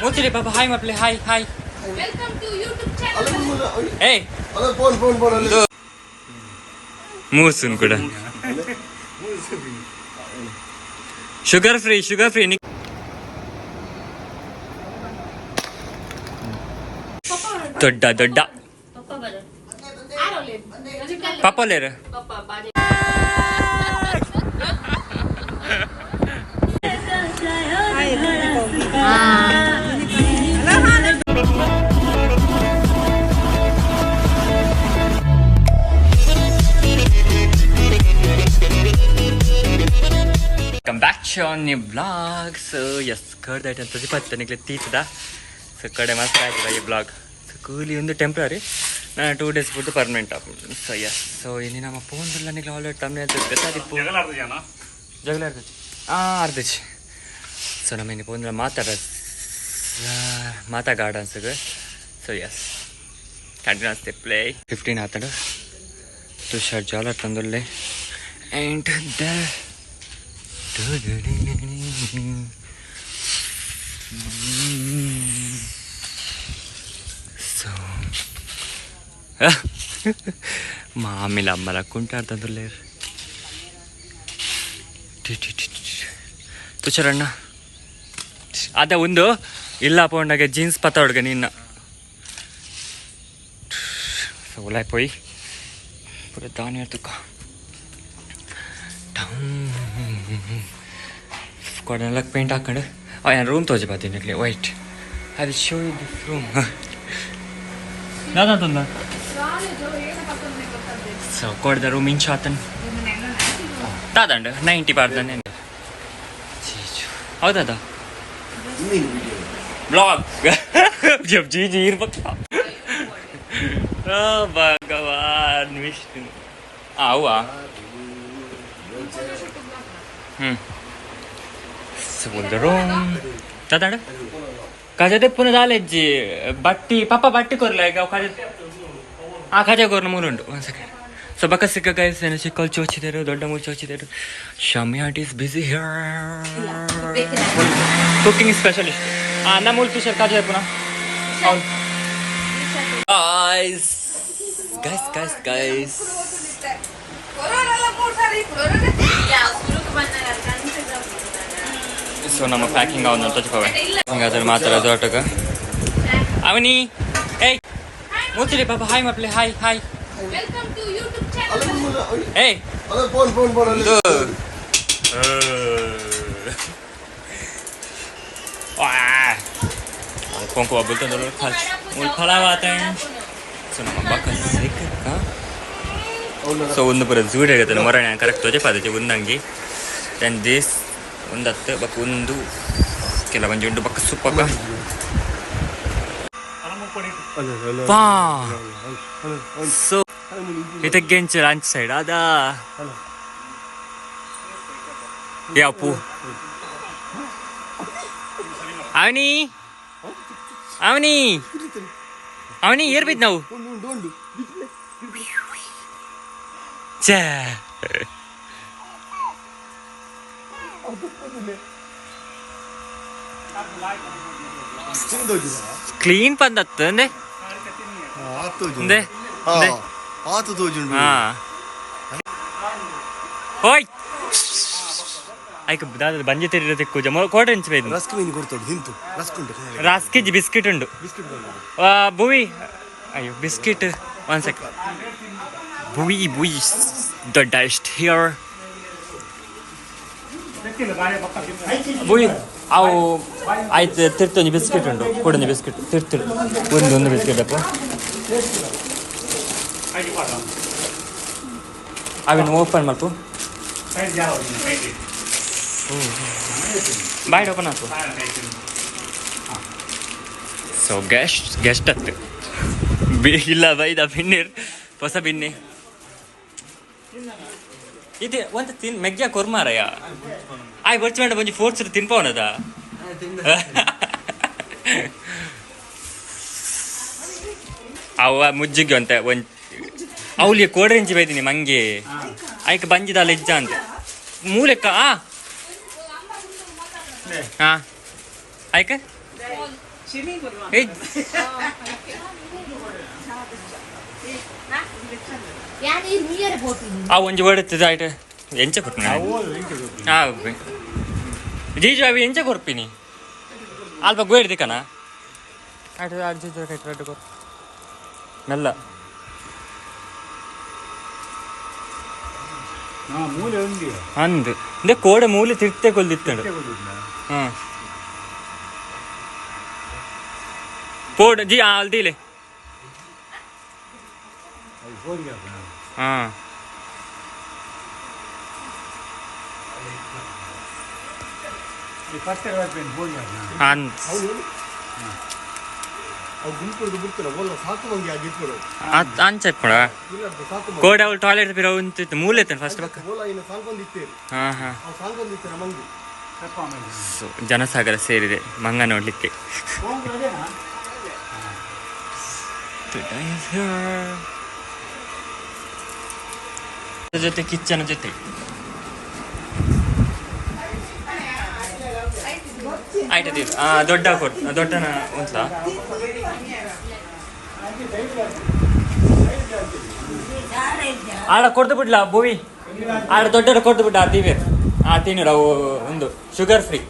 ಮೂತಿಲಿ ಪಾಪ ಹಾಯ್ ಮಪ್ಲೆ hi hi welcome to YouTube channel. ಏಯ್ ಫೋನ್ ಫೋನ್ ಫೋನ್ ಮೂಸುನ್ ಕೂಡ ಶುಗರ್ ಫ್ರೀ ಶುಗರ್ ಫ್ರೀ ದೊಡ್ಡ ದೊಡ್ಡ ಪಾಪಲೇರು Welcome back to our new vlog. So yes, ಕರ್ದ ಐಟಮ್ ಪ್ರತಿಪತ್ತ ನಿಗ್ಲೆ ತೀತದ. ಸೊ ಕಡೆ ಮಸ್ತ್ ಆಯ್ತದ ಈ ಬ್ಲಾಗ್. ಸೊ ಕೂಲಿ ಒಂದು ಟೆಂಪ್ರರಿ, ನಾನು 2 ಡೇಸ್ ಬಿಟ್ಟು ಪರ್ಮನೆಂಟ್ ಆಪುಂಡು. ಸೊ ಎಸ್, ಸೊ ಇನ್ನು ನಮ್ಮ ಫೋನ್ ನಿಗ್ಲೆ ಆಲ್ರೆಡಿ ತಮ್ಮನೆ ಅಂತ ಗೊತ್ತಾದಿಪ್ಪು. ಜಗಳ ಅರ್ಧಚಿ ಅರ್ಧಚಿ. ಸೊ ನಮ್ಮ ಇನ್ನು ಫೋನ್ ಮಾತಾಡ ಮಾತಾ ಗಾರ್ಡನ್ಸ್ಗೆ. ಸೊ ಎಸ್, ಕಂಟಿನ್ಯೂಸ್ ಪ್ಲೇ 15 ಆತಡು ತುಷಾರ್ ಜಾಲರ್ ತಂದುಲ್ಲೆ ಆ್ಯಂಡ್ the so ಮಾಮಿಲ ಅಮ್ಮಲ ಕುಂಟಾಡ್ತಂದುಲ್ಲೇರು ತುಷಾರಣ್ಣ ಅದ ಒಂದು ಇಲ್ಲ ಪೋಂಡಾಗ ಜೀನ್ಸ್ ಪತ್ತ ಹುಡುಗ ನಿನ್ನ. ಸೊ ಉಲಾಯ್ ಪೋಯಿ ಪೂರ ದಾನಿ ತುಕ್ಕ ಕೊಡನೆಲ್ಲ ಪೇಂಟ್ ಹಾಕೊಂಡು ಆ room ತೋಜಿ ಬಾತೀನಿ. Wait, I will show you this room. ದಾದಾ ಸೊ ಕೊಡ್ದ ರೂಮ್ ಇಂಚ ಆತನ್ ದಾದಂಡ 90 ಪಾಡ್ದಾನೆ. ಹೌದಾ ಬ್ಲಾಗ್ ಜಿ ಜಿ ಇರ್ಬೇಕು. ಭಗವಾನ್ ವಿಷ್ಣು ಅವ್ವ. ಹ್ಞೂ ಒಂದು ರೂಮ್ ದಾದಾಡ ಕಜದೆ ಪುನಃ ದಾಲೆಜ್ಜಿ ಬಟ್ಟಿ ಪಾಪ ಬಟ್ಟಿ ಕೊರ್ಲ ಈಗ ಕಜ ಆ ಕಜ ಕೊರ್ನ ಮೂರುಂಟು. ಒಂದು ಸೆಕೆಂಡ್. ಸೊ ಬಕ್ಕ ಸಿಕ್ಕ ಗೈಸ್ ಏನು ಚಿಕ್ಕಲ್ಲಿ ಚೋಚಿದರು ದೊಡ್ಡ ಮೂರು ಚೋಚಿದರು. Shami aunty is busy here, cooking specialist. ಹಾಂ ನಮ್ಮ ಮೂರು ತುಷಾರ್ ಕಾಜ ಪುನಃ. ಹೌದು guys guys guys guys. So ನಮ್ಮ ಪ್ಯಾಕಿಂಗ್ ಅವನು ತೋಚಿಪವೆ ಹಂಗಾದ್ರೆ ಮಾತಾಡೋದು ಆಟೋಗ ಅವನಿ. ಏಯ್ ಮೂತಿಲಿ ಪಾಪ ಹಾಯ್ ಮಪ್ಲೆ hi hi welcome to YouTube channel. ಏಯ್ ಫೋನ್ ಫೋನ್ ಫೋನ್ ಒಂದು ಕೊಂಕು ಒಬ್ಬ ಖಾಚ್ ಫಲವಾತಣ್. ಸೊ ನಮ್ಮ ಬಕ್ಕ ಸಿಕ್ಕ. ಸೊ ಒಂದು ಪೂರ ಜೂಡ್ ಆಗತ್ತೆ ಮೊರಣ ಕರೆಕ್ಟ್ ತೋಜೆ ಪಾದಜೆ ಒಂದಂಗಿ. Then this ಒಂದು ಹತ್ತು ಬಕ್ಕ ಒಂದು ಕೆಲವೊಂಜಿ ಉಂಟು ಬಕ್ಕ ಸೂಪಕ್ಕ ಪಾ. ಸೊ ಇದಕ್ಕೆ ಅಂಚ್ ಸೈಡ್ ಅದ ಅಪ್ಪು ಅವನಿ ಅವನಿ ಅವನಿ ಏರ್ಬಿದ್ ನಾವು. ಛೇ ಕ್ಲೀನ್ ಪಂದತ್ತು ಅಂದೆ ಅಂದೆ. ಆತು ತೋಜುಂಡು. ಹಾ ಹೋಯ್ ಐಕ್ ದಾದ ಬಂಜೆ ತಿರಿರ ತಿಕ್ಕುಜ ಕ್ವಾರ್ಟರ್ ಇಂಚ್ ಬೈದು. ರಸ್ಕ್ ಮೀನು ಕೊಡ್ತೋಡು ತಿಂತು ರಸ್ಕ್ ಉಂಟು. ರಸ್ಕ್ ಬಿಸ್ಕೆಟ್ ಉಂಡು. ಬಿಸ್ಕೆಟ್. ಭುವಿ ಅಯ್ಯೋ ಬಿಸ್ಕೆಟ್ ಒನ್ ಸೆಕೆಂಡ್. ಭುವಿ ಭುವಿ ದೊಡ್ಡ ಇಸ್ಟ್ here ಭುವಿ ಅವು ಆಯ್ತು ತಿರ್ತೊಂಜಿ ಬಿಸ್ಕೆಟ್ ಉಂಟು ಕೊಡೊಂಜಿ ಬಿಸ್ಕೆಟ್ ತಿರ್ತಿರು ಒಂದು ಒಂದು ಬಿಸ್ಕೆಟ್ ಅಪ್ಪ ಅವಿನ ಓಪನ್ ಮಲ್ಪು ಬಾಯ್ ಓಪನ್ ಹಾಕು. ಸೊ ಗೆಸ್ಟ್ ಗೆಸ್ಟ್ ಅತ್ತು ಇಲ್ಲ ಬೈದ ಬಿನ್ನಿರ್ ಹೊಸ ಬಿನ್ನಿ ಇದೆ ಒಂದು ತಿನ್ ಮೆಗ್ಗ ಕೊರ್ಮಾರಯ್ಯ ಆಯ್ ಬರ್ಚ್ ಮೇಡ ಒಂಜಿ ಫೋರ್ಸ್ ತಿನ್ಪವನದ. ಅವ ಮುಜ್ಜಿಗೆ ಅಂತೆ ಒಂಜ್ ಅವ್ಲಿ ಕೋಡ್ರಿಂಚಿ ಬೈದಿನಿ ಮಂಗೆ ಐಕ್ ಬಂಜಿದಾಲ ಇಜ್ಜ ಅಂತ ಮೂಲೆಕ್ಕ ಆ ಹಾ ಐಕ ಆ ಒಂಜಿ ವರ್ಡ್ ಆಯ್ತು ಎಂಚ ಕೊರ್ಪಿನ ಜೀಜು ಅವಿ ಎಂಚ ಕೊರ್ಪಿನಿ ಅಲ್ಪ ಗೋಯ್ಡ್ ದಿಕ್ಕನ ಆಯ್ತು ಆರು ಜೀಜು ಕೈಟ್ ರೆಡ್ ಕೊರ್ ಮೆಲ್ಲ ಅಂದು ಇಂದೆ ಕೋಡೆ ಮೂಲೆ ತಿರ್ತೆ ಕೊಲ್ದಿತ್ತಂಡು ಹಾಂ ಪೋಡ್ ಜಿ ಅಲ್ದಿಲೆ ಹಾಂ ಕೋಡೆ ಅವಳು ಟಾಯ್ಲೆಟ್ ಬಿರೋ ಉಂತಿತ್ತು ಮೂಲೆ ಇತ್ತು ಫಸ್ಟ್ ಪಕ್ಕ. ಹಾಂ ಹಾಂ. ಸೊ ಜನಸಾಗರ ಸೇರಿದೆ ಮಂಗ ನೋಡಲಿಕ್ಕೆ. ಜೊತೆ ಕಿಚ್ಚನ ಜೊತೆ ಆಯ್ತು ದೊಡ್ಡ ಕೊಟ್ಟು ದೊಡ್ಡನ ಉಂಟಾ ಆಡ ಕೊಡ್ದು ಬಿಡ್ಲಾ ಭೂವಿ ಆಡ ದೊಡ್ಡ ಕೊಡ್ದು ಬಿಡ್ಲ ಆ ದಿವ್ಯ ಆ ತಿನ್ನೂರು ಅವು ಒಂದು ಶುಗರ್ ಫ್ರೀ.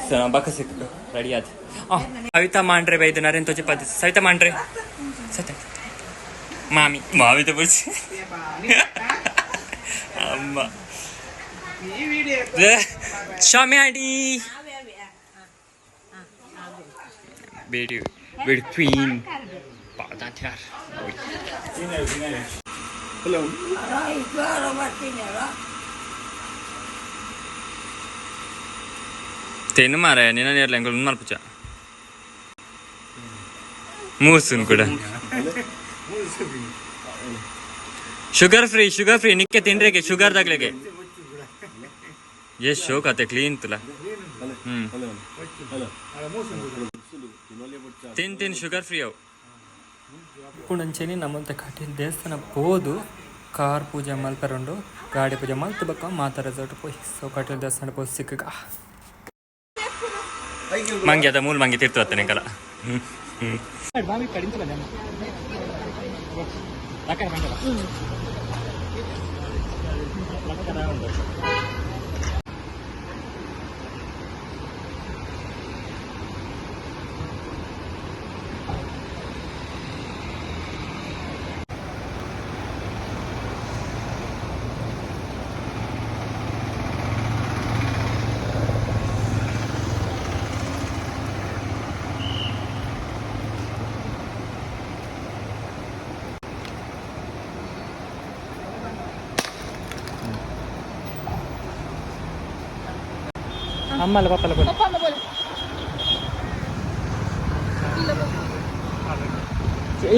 ಸೊ ಬಕ್ಕ ಸಿಕ್ಕು ರೆಡಿ ಆದ. ಸವಿತಾ ಮಾಂಡ್ರೆ ಬೈದು ನರೇನ್ ತೋಚಿ ಪದ ಸವಿತಾ ಮಾಂಡ್ರೆ ಸವಿತಾ ಮಾಮಿ ಮಾಮಿ ತಪುಚಿ ಅಮ್ಮ ಶಾಮ್ಯಾಡಿ ಬೇಡಿ ಬೇಡಿ ಕ್ವೀನ್ ಪಾದಾಂತಿನಾರ್. ಹಲೋ ತಿನ್ನು ಮಾರಾಯ ನಿನ್ನ ನೇರ್ಲ ಎಂಕುಲು ಮಲ್ಪುಚ ಮೂಸುನ್ ಕೂಡ ಶುಗರ್ ಫ್ರೀ ಶುಗರ್ ಫ್ರೀ ನಿಕ್ಕೆ ತಿಂಡ್ರೆಗೆ ಶುಗರ್ ದಾಗ್ಲೆಗೆ ಎಷ್ಟು ಶೋಕ್ ಆತೆ ಕ್ಲೀನ್ ತುಲ. ಹ್ಮ್ ತಿನ್ ತಿನ್ ಶುಗರ್ ಫ್ರೀ ಅವು. ಪುಣಂಚೆನಿ ನಮ್ಮಂತ ಕಟೀಲ್ ದೇವಸ್ಥಾನ ಪೋದು ಕಾರ್ ಪೂಜೆ ಮಲ್ಪರುಂಡು ಗಾಡಿ ಪೂಜೆ ಮಲ್ತು ಬಕ್ಕ ಮಾತಾ ರೆಸಾರ್ಟ್ ಪೋಯ್. ಸೊ ಕಟೀಲ್ ದೇವಸ್ಥಾನ ಪೋದು ಸಿಕ್ಕ ಮಂಗಿ ಅದ ಮೂಲ ಮಂಗಿ ತಿರ್ತು ಅತ್ತನೆ ಕಲ. ಅಮ್ಮಲ್ಲ ಪಾಪಲ್ಲ ಬೋಲ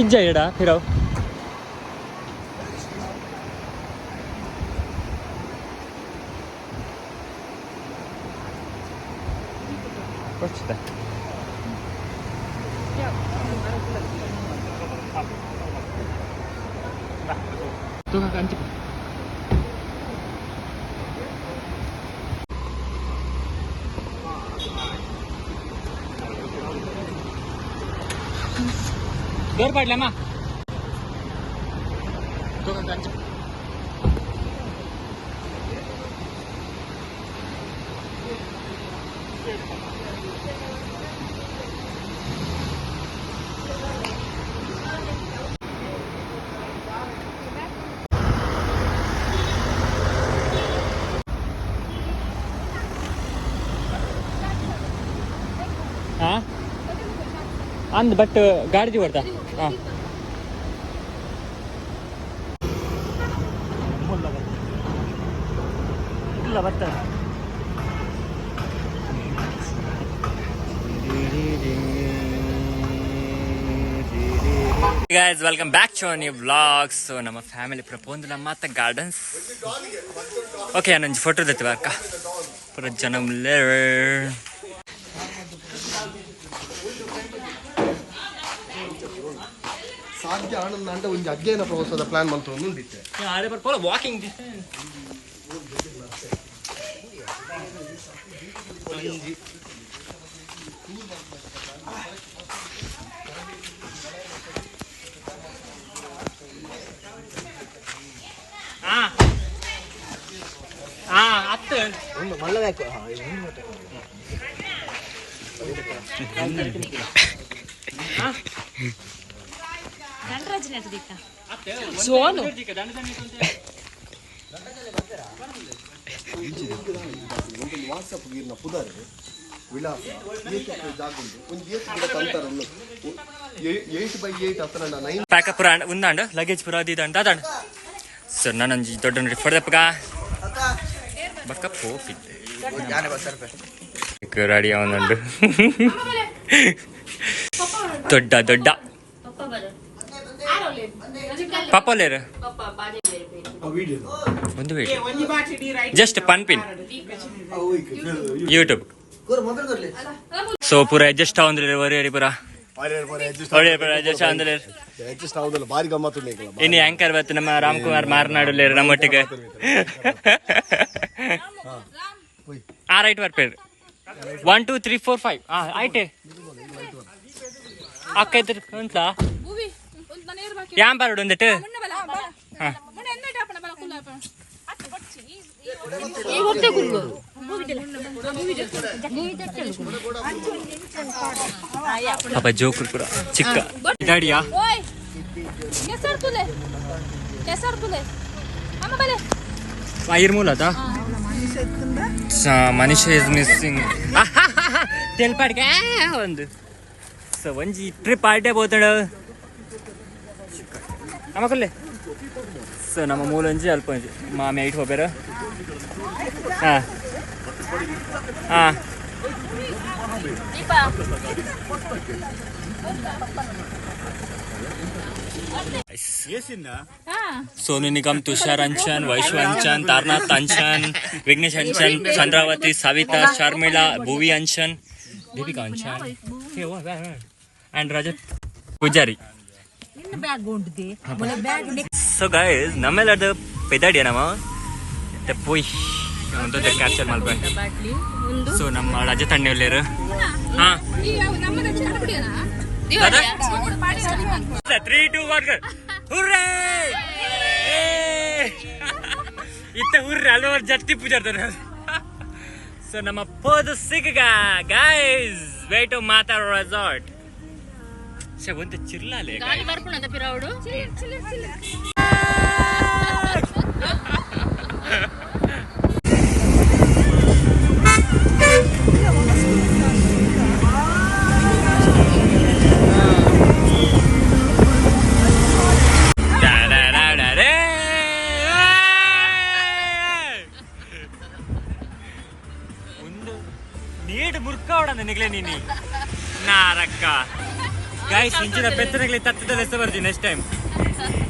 ಇಜ್ಜ ಎಡ ಫಿರವ್ ಡೋರ್ ಪಾಡ್ಲಮ್ಮ ಹಾಂ ಅಂದ್ ಬಟ್ ಗಾಡಿ ಬರ್ತಾ ಹಾಂ ಇಲ್ಲ ಬರ್ತಾರೆ. Guys, welcome back to our new vlog. So ನಮ್ಮ ಫ್ಯಾಮಿಲಿ ಪ್ರಪೋಂದಲ ಮಾತ ಗಾರ್ಡನ್ಸ್. ಓಕೆ ನಾನು ಫೋಟೋ ದತ್ತಿ ಅಕ್ಕ ಪೂರ ಜನ ಸಾಧ್ಯ ಆನಂದ ಅಂಡ ಒಂಜಿ ಅಧ್ಯಯನ ಪ್ರವಾಸದ ಪ್ಲಾನ್ ಮಂತ್ರ ಒಂದು ಉಂಡಿತ್ತೆ. ವಾಕಿಂಗ್ ಸೋನು ವಾಟ್ಸಪ್ ಗಿರ್ನ ಪುದರ್ ವಿಳಾಸ ಏತ್ ಜಾಗ ಉಂಡು ಒಂಜಿ ಏತ್ ಗಿಡ ತಂತಾರನ್ನು 8x8 ಅತ್ತನ 9 ಪ್ಯಾಕ ಪುರ ಉಂದಾಂಡ್ ಲಗೇಜ್ ಪುರ ಅದಿದಂಡ ಅದಾಂಡ್. ಸರ್ ನಾನೊಂಜಿ ದೊಡ್ಡ ನೋಡಿ ಫರ್ದಪ್ಪಗ ಬಕ್ಕ ಪೋಪಿದ್ದೆ ರೆಡಿ ಅವನುಂಡು ದೊಡ್ಡ ದೊಡ್ಡ ಪಾಪಲೇರು ಒಂದು ಜಸ್ಟ್ ಪನ್ಪಿನ್ ಯೂಟ್ಯೂಬ್. ಸೊ ಪೂರ ಅಡ್ಜಸ್ಟ್ ಆವಂದ್ರೆ ಒರಿ ಪೂರ ಒಳ್ಳೆ ಪೂರ ಅಡ್ಜಸ್ಟ್ ಆವಂದ್ರೆ. ಅಡ್ಜಸ್ಟ್ ಆವುದಲ್ಲ, ಬಾರಿ ಗಮ್ಮತ್ತು. ಇನ್ನು ಆಂಕರ್ ಬತ್ತು ನಮ್ಮ ರಾಮ್ ಕುಮಾರ್ ಮಾರ್ನಾಡು ನಮ್ಮೊಟ್ಟಿಗೆ. ಆ ರೈಟ್ ಬರ್ಪೇರು 1 2 3 4 5. ಆ ಆಯ್ತೆ ಅಕ್ಕ ಇದ್ರ ಉಂಟ್ಲಾ ಯಾನ್ ಬರಡು ಒಂದಿಟ್ಟು. ಪಾಪ ಜೋಕುಲ್ ಪೂರ ಚಿಕ್ಕ ಗಾಡಿಯಾ. ಇರ್ಮೂಲ ಮನುಷ್ಯ is missing ತೆಲ್ಪಾಡಿಗೆ ಒಂದು. ಸೊ ಒಂಜಿ ಟ್ರಿಪ್ ಆಡ್ಡೆ ಬೋತಾಡ ನಮಕಲ್ಲೇ. ಸೊ ನಮ್ಮ ಮೂಲೊಂಜಿ ಅಲ್ಪ ಒಂಜಿ ಮಾಮಿ ಐಟ್ ಹೋಗ್ಬೇರ. ಹಾಂ ಹಾಂ Sonu Nigam, Tushar Anchan, Vaishu Anchan, Taranath Anchan, Vignesh Anchan, Chandravati, Savita, Sharmila, Bhuvi Anchan, Deepika Anchan and Rajat Pujari. So guys, ನಮ್ಮೆಲ್ಲದ ಪೆದಾಡಿಯ ನಮ್ಮ ಪೋಯ್ ಒಂದು ಕ್ಯಾಪ್ಚರ್ ಮಲ್ಪೆ. ಸೊ ನಮ್ಮ ರಜತ್ ಅಣ್ಣ ಎಲ್ಲೇರು. ಹಾ 3 2 1 ಹುರ್ರೇ! ಇತ್ತ ಹುರ್ರೆ ಅಲ್ವ ಜತ್ತಿ ಪೂಜಾರ್ತಾರೆ. ಸೊ ನಮ್ಮ ಪೋದು ಸಿಗ ಗೈಸ್ ವೇಟು ಮಾತಾಡೋ ರೆಸಾರ್ಟ್ ಸೆ ಒಂದು ಚಿರ್ಲಾಲೆ. ನೀಡು ಮುರ್ಕಾವಡ ನಿನಗ್ಲೆ ನೀನಿ ನಾರಕ್ಕ. ಗೈಸ್ ಇಂಚಿನ ಪೆತ್ತನಗ್ಲೆ ತತ್ತದ ಲೆಸ ಬರ್ದಿ ನೆಕ್ಸ್ಟ್ ಟೈಮ್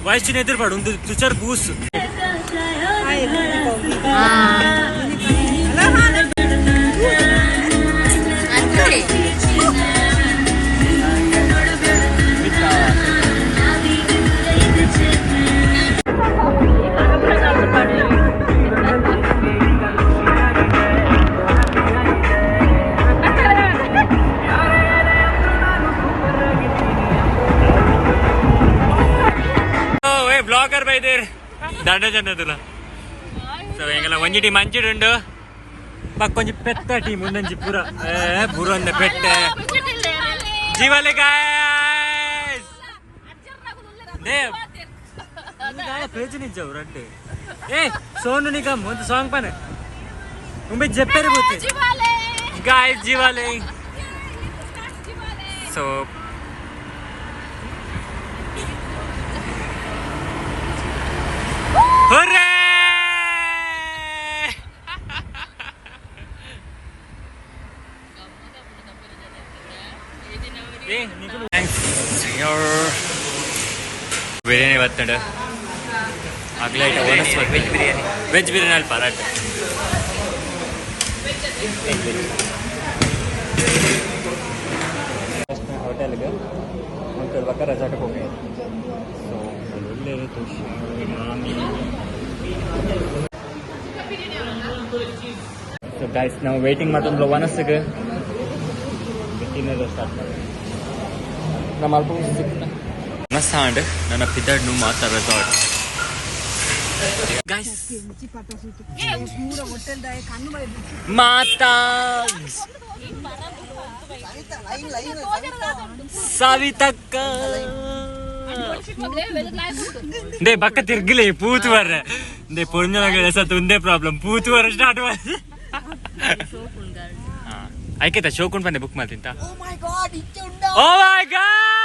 ವಯಸ್ಸಿನ ಎದುರು ಒಂದು ತುಚರ್ ಬೂಸ್. ಬ್ಲಾಗರ್ ಬೈದೇರ್ ದಂಡ ಜನ. ಸೊ ಎಂಗಲ ಒಂಜಿ ಟೀಮ್ ಅಂಚಿಡು ಉಂಡು ಬಕ್ಕ ಒಂಜಿ ಪೆತ್ತ ಟೀಮ್ ಒಂದೊಂಜಿ ಪೂರ ಪೂರ ಒಂದ ಪೆಟ್ಟೆ ಜೀವಲೆ ಗಾಯ್ಸ್ ಪೇಜ್ ನಿಜ್ಜವು ರಡ್ಡು. ಏ ಸೋನು ನಿಗಮ್ ಒಂದು song ಪನೆ ಉಂಬೆ ಜೆಪ್ಪೆರೆ ಬೋತೆ guys ಜೀವಾಲೆ. So Hurray! Biryani ಬರ್ತಂಡು ಅಗ್ಲ ವೆಜ್ ಬಿರಿಯಾನಿ. ವೆಜ್ ಬಿರಿಯಾನಿ ಅಲ್ಲಿ ಪರಾಟ. ಹೋಟೆಲ್ಗೆ ಒಂದು ಬಕ್ಕ ರೆಸಾರ್ಟ್ಗೆ ಹೋಗಿ. ಸೊ ಒಳ್ಳೆ ಮಾಮಿ. ಸೊ ಗೈಸ್ ನಾವು ವೇಟಿಂಗ್ ಮಾಡ್ತಂದ್ಲ ವನಸ್ಸಿಗೆ. ತಿನ್ನೋದು ಸ್ಟಾರ್ಟ್ ಮಾಡಿ ನಮ್ಮ ಅಲ್ಪ ಸಾಂಡ್ ನನ್ನ ಪಿದಡ್ನು ಮಾತಾ ರೆಸಾರ್ಟ್ ಗೈಸ್. ಮಾತಾ ಸವಿತಕ್ಕ they ಬಕ್ಕ ತಿರ್ಗಲಿ ಪೂತು ಬರ್ರೆ they ಪೊಂಜನಗಳ ಸತ್ ಒಂದೇ ಪ್ರಾಬ್ಲಮ್ ಪೂತು ಬರ ಸ್ಟಾರ್ಟ್ ಮಾಡಿ ಐಕೆತ ಶೋಕುಂಡ್ ಬಂದೆ ಬುಕ್ ಮಾಡ್ತಿಂತ. Oh my God, ಇಚ್ಚೆ ಉಂಡ. ಓ ಮೈ ಗಾಡ್.